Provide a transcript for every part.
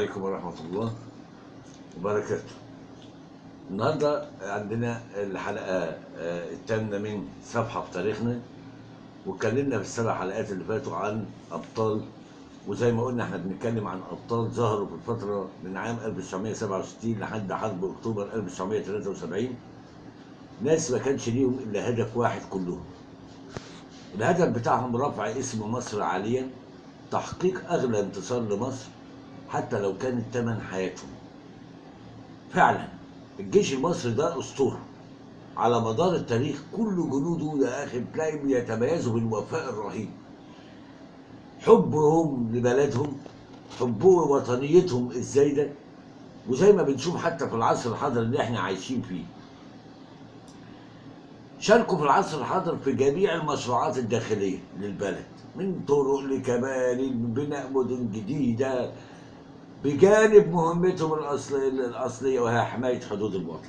عليكم ورحمة الله وبركاته. النهاردة عندنا الحلقة الثامنة من صفحة في تاريخنا، واتكلمنا في السبع حلقات اللي فاتوا عن أبطال، وزي ما قلنا احنا بنتكلم عن أبطال ظهروا في الفترة من عام 1967 لحد حرب أكتوبر 1973. ناس ما كانش ليهم إلا هدف واحد كلهم، الهدف بتاعهم رفع اسم مصر عاليا، تحقيق أغلى انتصار لمصر حتى لو كان الثمن حياتهم. فعلا الجيش المصري ده أسطورة على مدار التاريخ، كل جنوده يا أخي بتلاقي بيتميزوا بالوفاء الرهيب، حبهم لبلدهم، حبهم وطنيتهم الزايدة، وزي ما بنشوف حتى في العصر الحاضر اللي احنا عايشين فيه. شاركوا في العصر الحاضر في جميع المشروعات الداخلية للبلد، من طرق لكباري، من بناء مدن جديدة، بجانب مهمتهم الأصلية وهي حماية حدود الوطن.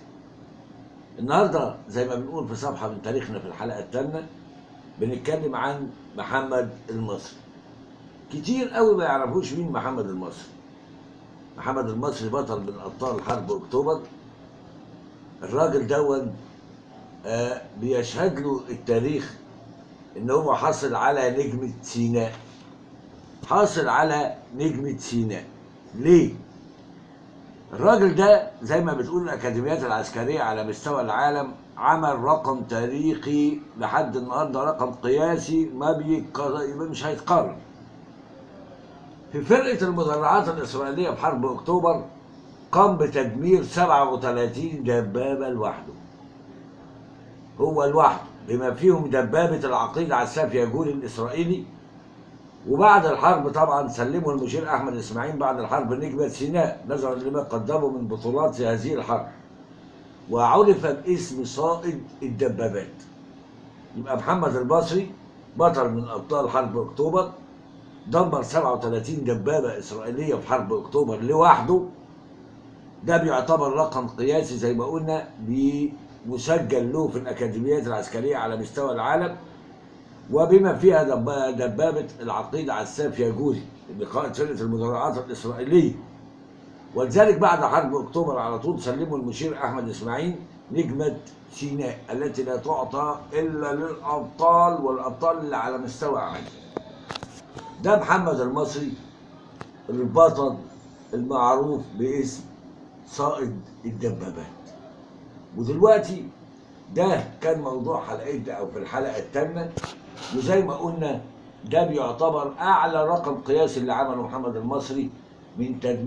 النهاردة زي ما بنقول في صفحة من تاريخنا في الحلقة الثامنة بنتكلم عن محمد المصري. كتير قوي ما يعرفوش مين محمد المصري. محمد المصري بطل من أبطال حرب أكتوبر. الراجل دون بيشهد له التاريخ ان هو حصل على نجمة سيناء. حاصل على نجمة سيناء ليه؟ الراجل ده زي ما بتقول الأكاديميات العسكرية على مستوى العالم عمل رقم تاريخي لحد النهارده، رقم قياسي ما مش هيتكرر. في فرقة المدرعات الإسرائيلية في حرب أكتوبر قام بتدمير 37 دبابة لوحده، هو لوحده، بما فيهم دبابة العقيد عساف ياجوري الإسرائيلي. وبعد الحرب طبعا سلموا المشير أحمد إسماعيل بعد الحرب نجمة سيناء نظرا لما قدمه من بطولات في هذه الحرب، وعرف باسم صائد الدبابات. يبقى محمد المصري بطل من أبطال حرب أكتوبر، دمر 37 دبابة إسرائيلية في حرب أكتوبر لوحده. ده بيعتبر رقم قياسي زي ما قلنا، مسجل له في الأكاديميات العسكرية على مستوى العالم، وبما فيها دبابة العقيد عساف ياجوري اللي قائد فرقة المدرعات الإسرائيلية. ولذلك بعد حرب أكتوبر على طول سلموا المشير أحمد إسماعيل نجمة سيناء التي لا تعطى إلا للأبطال، والأبطال اللي على مستوى عالي. ده محمد المصري البطل المعروف باسم صائد الدبابات. ودلوقتي ده كان موضوع حلقتنا او في الحلقة الثامنة، وزي ما قلنا ده بيعتبر اعلى رقم قياسي اللي عمله محمد المصري من تدمير